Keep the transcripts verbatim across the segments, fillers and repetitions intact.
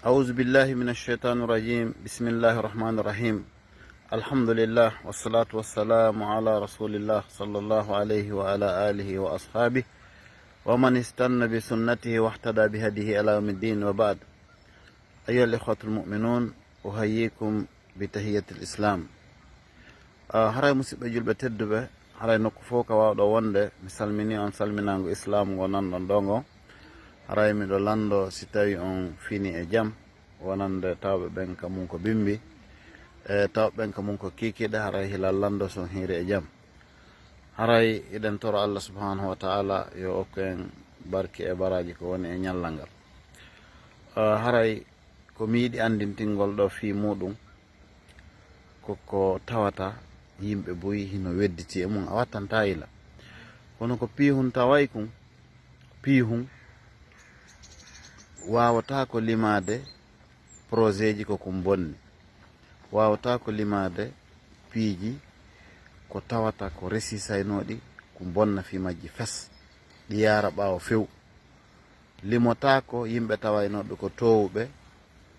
أعوذ بالله من الشيطان الرجيم. بسم الله الرحمن الرحيم. الحمد لله والصلاة والسلام على رسول الله صلى الله عليه وعلى آله وأصحابه ومن استن بسنته واهتدى بهديه إلى يوم الدين وبعد. أيها الإخوة المؤمنون، أحييكم بتحية الإسلام. Ah, haray musidɓe julɓe tedduɓe, haray nokku fof ka waawɗo wonde, mi salmini on salminaango islaamu ngo nanɗon ɗo ngo. Haray miɗo lanndo si tawi on fini e jam, wonande tawɓe ɓen ka mun ko bimbi, e tawɓe ɓen ka mun ko kiikiiɗe, haray hilal lanndo si on hiiri e jam. Haray hiɗen toro Allah subhanahu wa ta'ala yo okku en barki e baraaji ko woni e ñallal ngal. Ah, haray ko mi yiɗi anndintingol ɗo fii muuɗum, ko ko tawata yimɓe buy hino wedditi e mum, a wattantaa yila. Kono ko piihun taway kun, piihun waawataako limaade projet ji ko kun bonni. Waawataako limaade piiji ko tawata ko resisaynooɗi kun bonna fii majji fes, ɗi yaara ɓaawo few. Limotaako yimɓe tawaynooɓe ko toowuɓe,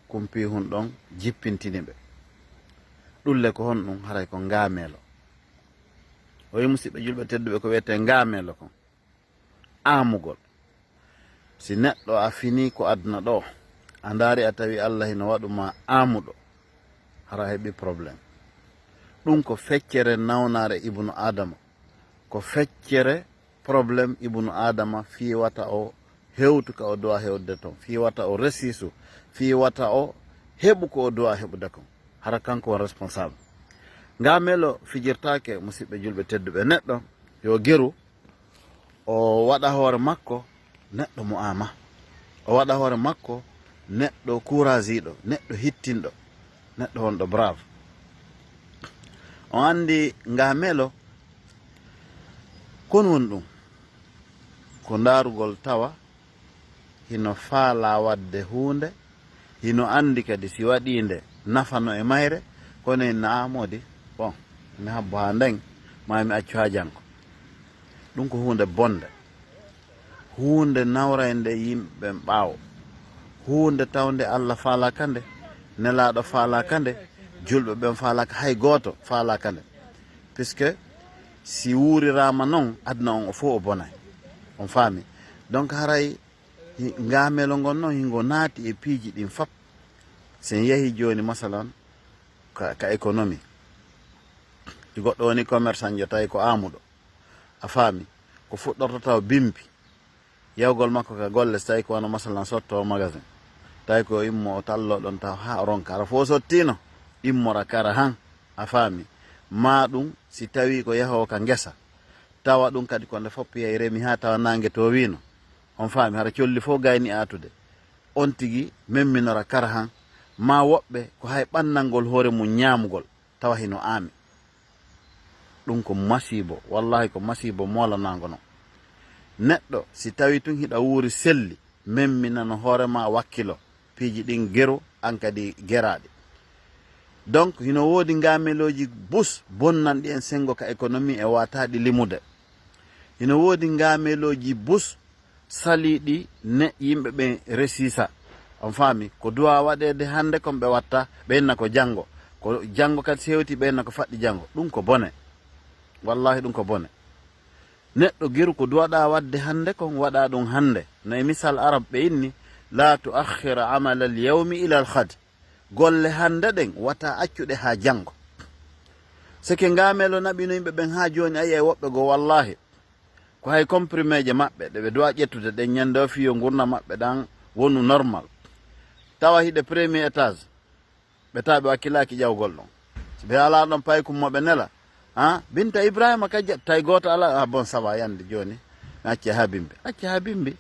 kun piihun ɗon jippintini ɓe. Ɗun le ko honɗun? Haray ko ngaameelo. O wi'i, musidɓe julɓe tedduɓe, ko wi'etee ngaameelo kon, aamugol. Si neɗɗo a finii ko aduna ɗo, a ndaari a tawi Allah hino waɗu ma aamuɗo, hara a heɓi problème. Ɗun ko feccere nawnaare Ibnu Adama, ko feccere problème Ibnu Adama fii wata o hewtu ka o duwa hewtude ton, fii wata o resisu, fii wata o heɓu ko o duwa heɓude kon. Hara kanko on responsable. Ngaameelo fijirtaake, musidɓe julɓe tedduɓe. Neɗɗo yo geru, o waɗa hoore makko neɗɗo mo ama, o waɗa hoore makko neɗɗo kuuraasiiɗo, neɗɗo hittinɗo, neɗɗo wonɗo brave. On anndi ngaameelo, kon woni ɗun, ko ndaarugol tawa hino faalaa waɗde huunde, hino anndi kadi si waɗii nde nafa no e mayre, kono en na moodi, bon, mi habbo haa nden, maa mi accu haa janngo. Ɗun ko huunde bonnde, huunde nawraynde yimɓe ɓen ɓaawo, huunde tawnde Allah faalaaka nde, Nelaaɗo faalaaka nde, julɓe ɓen faalaaka, hay gooto faalaaka nde. Puisque si wuuriraama non, aduna on o fow o bonay. On faami? Donc, haray hi-, ngaameelo ngon non, hingo naati e piiji ɗin fop. Si en yahii jooni, masalan, ka, ka économie, si goɗɗo woni commerçant jo, tawi ko aamuɗo, a faami, ko fuɗɗorto taw bimbi, yahugol makko ka golle, so tawi ko wano, masalan, sotto magasin, tawi ko immo o tallo ɗon taw haa o ronka, hara fof sottiino, immora kara han, a faami. Maa ɗum si tawi ko yahoowo ka ngesa, tawa ɗum kadi ko nde fof yahi remi haa tawa naange toowiino, on faami, hara colli fof gayni aatude, on tigi memminora kara han. Maa woɓɓe ko hay ɓannangol hoore mum ñaamugol, tawa hino aami. Ɗum ko masiibo, wallahi ko masiibo moolanaango non. Neɗɗo, si tawi tun hiɗa wuuri selli, memminano hoore ma wakkilo, piiji ɗin geru, an kadi geraaɗi. Donc, hino woodi ngaameelooji bus bonnanɗi en senngo ka économie e waataaɗi limude. Hino woodi ngaameelooji bus saliiɗi ne yimɓe ɓen resisa. On faami? Ko duwa waɗeede hannde kon ɓe watta, ɓe inna ko janngo. Ko janngo kadi si hewti, ɓe inna ko faɗɗi janngo. Ɗum ko bone. Wallahi, ɗum ko bone. Neɗɗo geru ko duwaɗaa waɗde hannde kon, waɗa ɗum hannde. No e misal Arab ɓe inni, "La tuakhir amal al yawmi ila al khad." Golle hannde ɗen, wata accuɗe haa janngo. Seke ngaameelo naɓino yimɓe ɓen haa jooni, a yi'ay woɓɓe goo, wallahi, ko hay comprimeeje maɓɓe ɗe ɓe duwa ƴettude ɗen ñande o, fii yo ngurndan maɓɓe ɗan wonu normal. Tawa hiɗe premier étage, ɓe tawa ɓe wakkilaaki ƴawgol ɗon. Si ɓe alaa ɗon paykum mo ɓe nela, ah, Binta Ibrahima ka jaɓ, tawi gooto alaa, ah, bon, ça va, yande jooni, mi acca haa bimbi. Acca haa bimbi.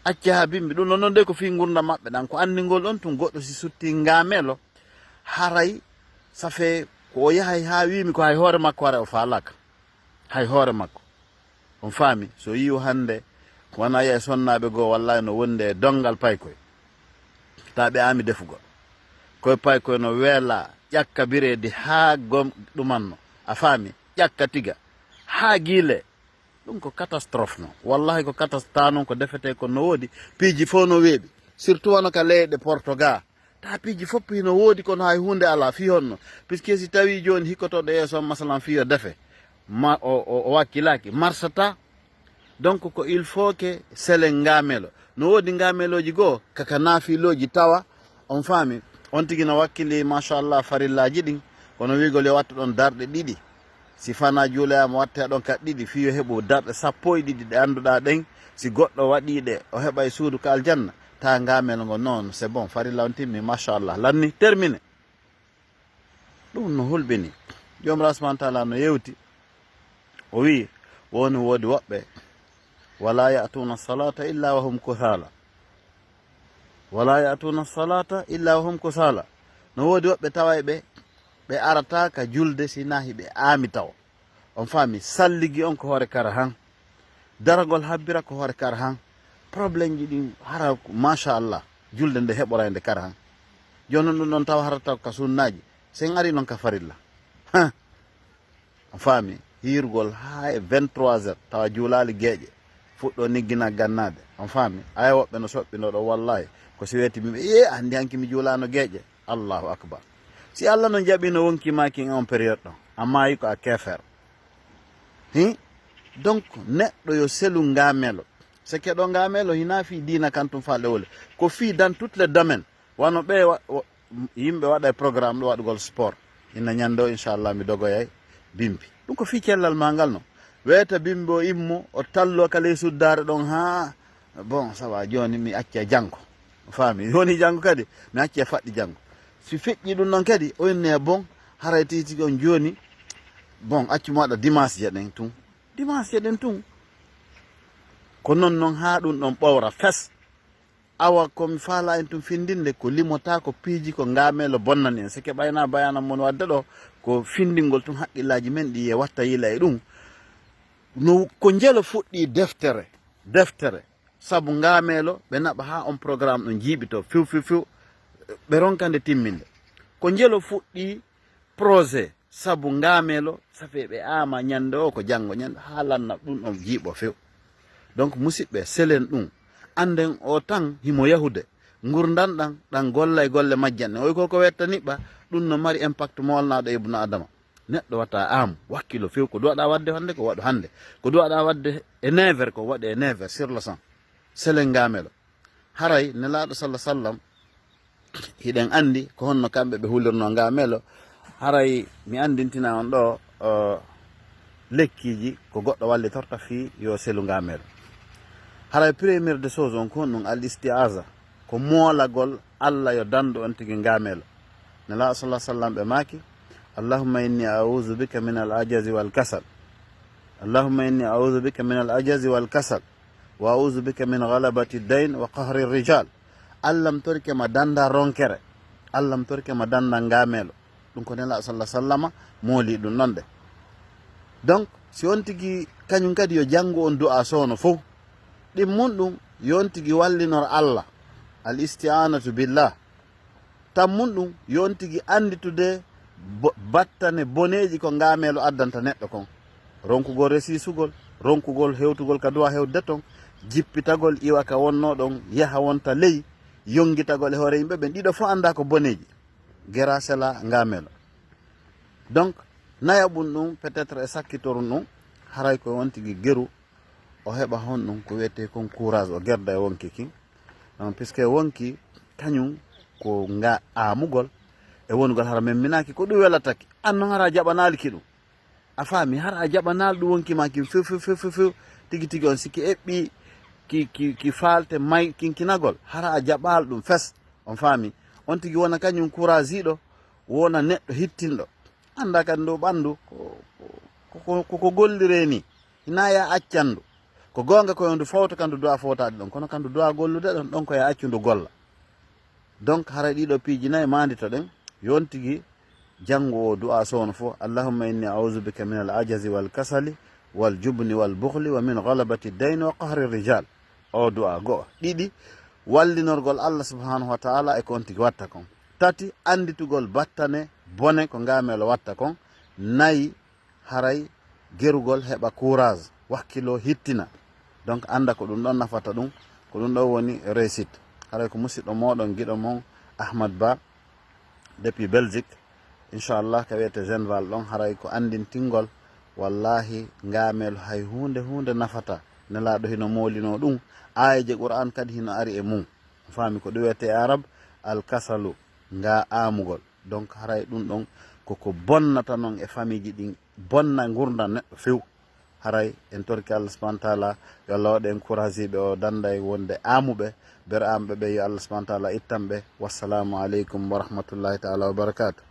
Acca haa bimbi. Ɗum ɗon non de ko fii ngurndan maɓɓe ɗan, ko anndingol ɗon tun goɗɗo si sutti ngaameelo, haray ça fait ko o yahay haa wiimi ko hay hoore makko haray o faalaaka. Hay hoore makko. On faami? So yi'u hannde, ko wano a yi'ay sonnaaɓe goo, wallahi no wondi e donngal paykoy. Taa ɓe aami defugol. Koy paykoy no weela, ƴakka bireedi haa gom ɗumanno. A faami? Ƴakka tiga. Haa giile. Ɗum ko catastrophe non. Wallahi ko catastrophe non, ko defetee ko no woodi. Piiji fof no weeɓi. Surtout wano ka leyɗe Portugal. Taa piiji fof hino woodi, kono hay huunde alaa fii honno. Puisque si tawii jooni hikkotooɗo yeeso on, masalan, fii yo defe, ma, o, o, o wakkilaaki, marsataa. Donc, ko il faut que selen ngaamelo. No woodi ngaamelooji goo, kaka naafilooji tawa, on faami, on tigi no wakkili, machallah, farillaaji ɗin, kono wiigol yo wattu ɗon darɗe ɗiɗi. Si fanaa juuloyaama, wattee ɗon ka ɗiɗi, fii yo heɓu darɗe sappo e ɗiɗi ɗe annduɗaa ɗen. Si goɗɗo waɗii ɗe, o heɓay suudu ka aljanna. Taa ngaamelo ngo, non, c'est bon, farilla on timmi, machallah, lanni, terminé. Ɗum no hulɓini. Joomiraaɗo subhaanahu wa taala no yewti. O wi'i, woni woodi woɓɓe, "Wala ya'tuna salata illa wa hum kusala." "Wala ya'tuna salata illa wa hum kusala." No woodi woɓɓe taway ɓe, ɓe arata ka julde si nahi ɓe aami taw. On faami, salligi on ko hoore kara han. Daragol habbira ko hoore kara han. Problème ji ɗin hara, machallah, julde nde heɓoray nde kara han. Jooni non ɗum ɗon tawa harata ka sunnaaji. Sen ari non ka farilla. Ha! A faami? Hiirgol haa e vingt-trois heures, tawa juulaali geeƴe. Fuɗɗo niggina gannaade. A faami? Aya woɓɓe no soɓɓinoo ɗo, wallahi. Ko si weeti mi, "Ee, anndi hanki mi juulaano geeƴe." Allahu akbar. Si Allah no jaɓino wonki maa kin on période ɗon, a maayi ko a keefeero. Hi? Donc, neɗɗo yo selu ngaamelo. Seke ɗo ngaamelo hinaa fii diina kan tun falɗe wole. Ko fii dans toutes les domaines. Wano ɓe wa-, wa-, yimɓe waɗa e programme ɗo waɗugol sport. Inna ñande o, inchallah, mi dogoyay bimbi. Ɗum ko fii cellal maa ngal no. Weeta bimbi o immo, o tallo ka ley suddaare ɗon haa, bon, ça va, jooni mi acca janngo. Faami? Woni janngo kadi, mi acca faɗɗi janngo. Si feƴƴi ɗum ɗon kadi, o inne, bon, haray tigi on jooni, bon, accu mi waɗa dimanche je ɗen tun. Dimanche je ɗen tun. Ko non non haa ɗum ɗon ɓowra fes. Awa ko mi faala en tun findinde ko limotaa ko piiji ko ngaamelo bonnani en. Seke ɓayna bayanan mon wadde ɗo, ko findingol tun haqqillaaji men ɗi e watta yila e ɗum. No ko njelo fuɗɗi deftere, deftere. Sabu ngaamelo ɓe naɓa haa on programme ɗon jiiɓito few, few, few. Ɓe ronka nde timminde. Ko njelo fuɗɗi projet, sabu ngaamelo, safe ɓe aama ñande o ko janngo ñande, haa lanna ɗum ɗon jiiɓo few. Donc, musiɓɓe, selen ɗum. Annden o tan himo yahude. Ngurndan ɗan, ɗan golla e golle majjan ɗen. Oy ko ko wetta niɓɓa, ɗum no mari impact moolnaaɗo e ibnu Adama. Neɗɗo wata am, wakkilo few, ko duwaɗa wadde hannde, ko waɗu hannde. Ko duwaɗa wadde e neuf heures, ko waɗe e neuf heures, sur le champ. Selen ngaamelo. Haray Nelaaɗo salla sallam, hiɗen anndi ko honno kamɓe ɓe hulirno ngaamelo. Haray mi anndintina on ɗo, o, lekkiiji ko goɗɗo wallitorta fii yo selu ngaamelo. Haray première des choses on ko honɗum? Al isti'aza, ko moolagol Allah yo dandu on tigi ngaamelo. Nelaaɗo salla sallam ɓe maaki, "Allahumma inni a'udhu bika min al ajazi wal kasal. Allahumma inni a'udhu bika min al ajazi wal kasal. Wa a'udhu bika min ghalabati dayn wa qahri rijal." Allah mi torike ma danda ronkere. Allah mi torike ma danda ngaamelo. Ɗum ko Nelaaɗo salla sallama mooli ɗum non de. Donc, si on tigi kañum kadi yo janngu on du'a soono fow. Ɗin mun ɗum, yo on tigi wallinor Allah. Al isti'anatu billah. Tammun ɗum, yo on tigi annditude bo-, battane boneeji ko ngaamelo addanta neɗɗo kon. Ronkugol resiisugol, ronkugol hewtugol ka duwa hewde ton, jippitagol iwa ka wonno ɗon, yaha wonta ley, yongitagol e hoore yimɓe ɓen. Ɗiɗo fof annda ko boneeji. Gera sela ngaamelo. Donc, nayaɓun ɗum, peut-être e sakkitorum ɗum, haray ko on tigi geru, o heɓa honɗum ko wiyetee kon courage, o gerda e wonki kin. Donc, puisque wonki kañum ko nga aamugol e wonugol hara memminaaki, ko ɗum welataki. An non hara a jaɓanaali ki ɗum. A faami, hara a jaɓanaali ɗum wonki maa kin few, few, few, few, few. Tigi tigi on sikki eɓɓi ki, ki, ki faalte may kinkinagol. Hara a jaɓaali ɗum fes. On faami? On tigi wona kañum courage iɗo, wona neɗɗo hittinɗo. Annda kadi ndu ɓanndu ko, ko, ko, ko, ko golliree ni. Hina ya accandu. Ko goonga ko yo ndu fawta ka ndu du'a fawtaade ɗon. Kono ka ndu du'a gollude ɗon, ɗon ko ya accu ndu golla. Donc, haray ɗiɗo piiji nayi maandito ɗen, yo on tigi janngu o du'a soono fof. "Allahumma inni a'udhu bika min al ajazi wal kasali, wal jubni wal bukhli, wa min ghalabati dayni wa qahri rijal." O du'a go'o. Ɗiɗi, wallinorgol Allah subhanahu wa ta'ala e ko on tigi watta kon. Tati, annditugol battane bone ko ngaamelo watta kon. Nayi, haray gerugol heɓa courage, wakkilo hittina. Donc, annda ko ɗum ɗon nafata ɗum, ko ɗum ɗon woni réussite. Haray ko musidɗo mooɗon, giɗo mon, Ahmad Ba, depuis Belgique. Inchallah, ka wiyete Genval ɗon, haray ko anndintingol. Wallahi, ngaamel hay huunde, huunde nafata. Nelaaɗo hino moolinoo ɗum. Aayeeje Qur'an kadi hino ari e mum. Faami ko ɗum wiyete e Arab, alkasalu, nga aamugol. Donc, haray ɗum ɗon ko ko bonnata non e famiiji ɗin, bonna ngurndan neɗɗo few. Haray en torki Allah subhanahu wa taala, yo Allah waɗu en courage ɓe o danda en wonde aamuɓe, ber'amɓe ɓe, yo Allah subhanahu wa taala ittan ɓe. Wassalamu aleykum wa rahmatullahi taala wa barakatuh.